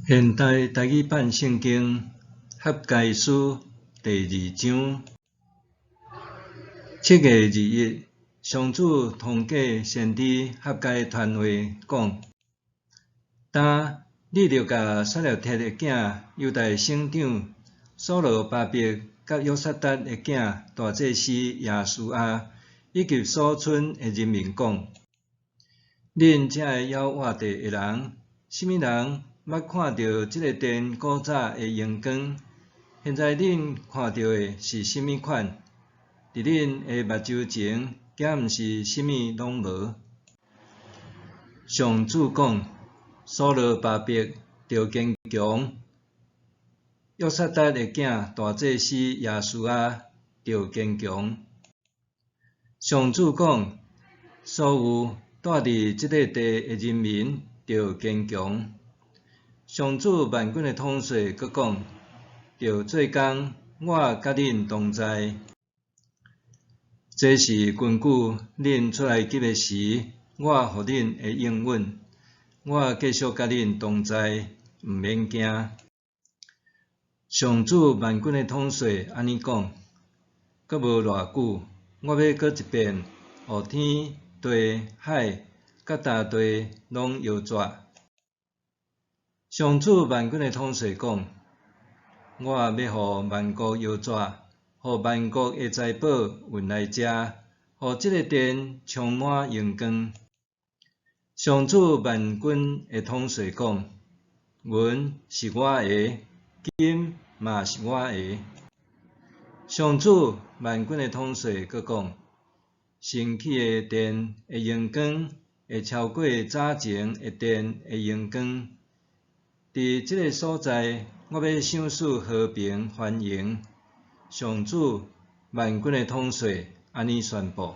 現代台語版聖經哈該書第二章。7月21，上主通過先知哈該傳話講：今你著共撒勒鐵的囝猶大省長所羅巴伯佮約撒達的囝大祭司耶書亞，以及所村的人民講：恁遮个猶活著的人，啥物人捌看著這个殿古早的榮光？現在恁看著的是啥物款？佇恁的目睭前，敢毋是啥物攏無？上主講：所羅巴伯著堅強，約撒達的囝大祭司耶書亞著堅強。上主講：所有住佇這塊地的人民著堅強。上主萬軍的統帥閣講：著做工，我佮恁同在。這是根據恁出埃及的時，我予恁的應允。我繼續佮恁同在，毋免驚。上主萬軍的統帥按呢講：閣無偌久，我欲閣一遍，予天、地、海佮大地攏搖逝。上主萬軍的統帥講：我欲予萬國搖逝，予萬國的財寶運來遮，予這个殿充滿榮光。上主萬軍的統帥講：銀是我的，金嘛是我的。上主萬軍的統帥閣講：新起的殿的榮光會超過早前的殿的榮光。佇這个所在，我欲賞賜和平繁榮。上主萬軍的統帥按呢宣布。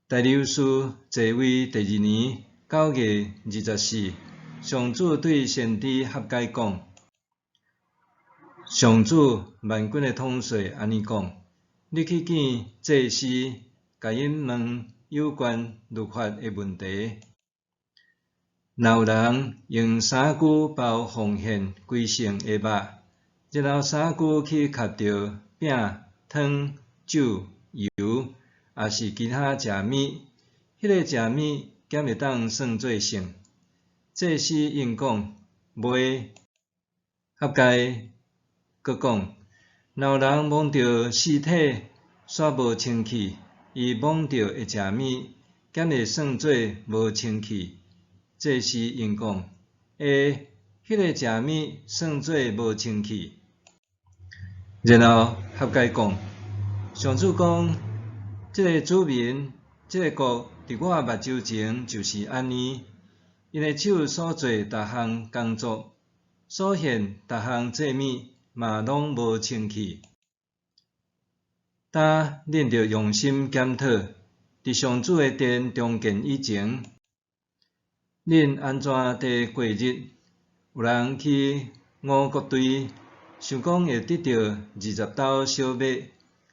大流士在位第二年9月24，上主對先知哈該講：上主萬軍的統帥按呢講，你去見祭司，共𪜶問有關律法的問題。若有人用衫龜包奉獻歸聖的肉，然後衫龜去磕著餅、湯、酒、油，抑是其他食物，彼个食物敢會當算做聖？祭司應講：袂。哈該閣講：若有人摸著屍體，煞無清氣，伊摸著的食物，敢會算做無清氣？祭司應講：會，彼个食物算做無清氣。然後哈該講：上主講，這个子民，這个國，佇我目睭前就是按呢，𪜶的手所做逐項工作，所獻逐項祭物，嘛攏無清氣。今恁著用心檢討，佇上主的殿重建以前，恁按怎佇過日？有人去五穀堆，想講會得著20斗小麥，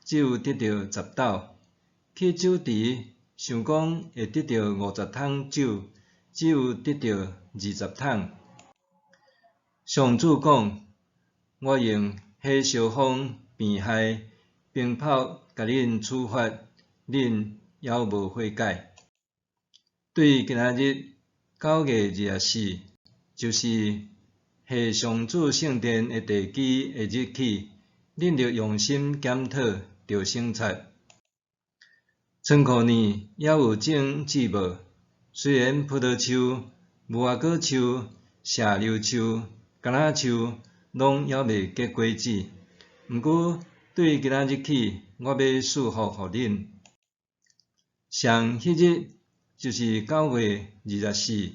只有得著10斗；去酒池，想講會得著50桶酒，只有得著20桶。上主講：我用火燒風、病害、冰雹共恁處罰，恁猶無悔改。對今仔日9月24，就是下上主聖殿的地基的日起，恁著用心檢討，著省察。倉庫內猶有種子無？雖然葡萄樹、無花果樹、石榴樹、橄欖樹攏猶未結果子，毋過對今仔日起，我欲賜福予恁。上彼日就是9月24，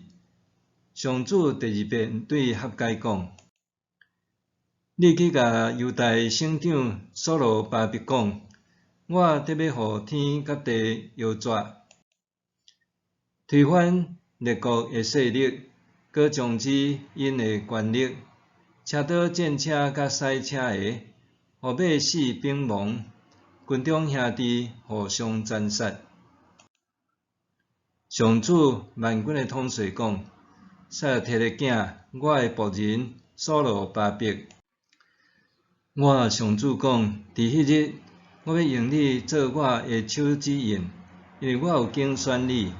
上主第二遍對哈該講：你去共猶大省長所羅巴伯講，我得欲予天佮地搖逝，推翻列國的勢力，閣終止𪜶的權力，車倒戰車佮賽車的，予馬死兵亡，軍中兄弟互相殘殺。上主萬軍的統帥講：撒勒鐵的囝，我的僕人所羅巴伯。我上主講，佇彼日，我欲用你做我的手指印，因為我有揀選你。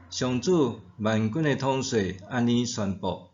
上主萬軍的統帥按呢宣布。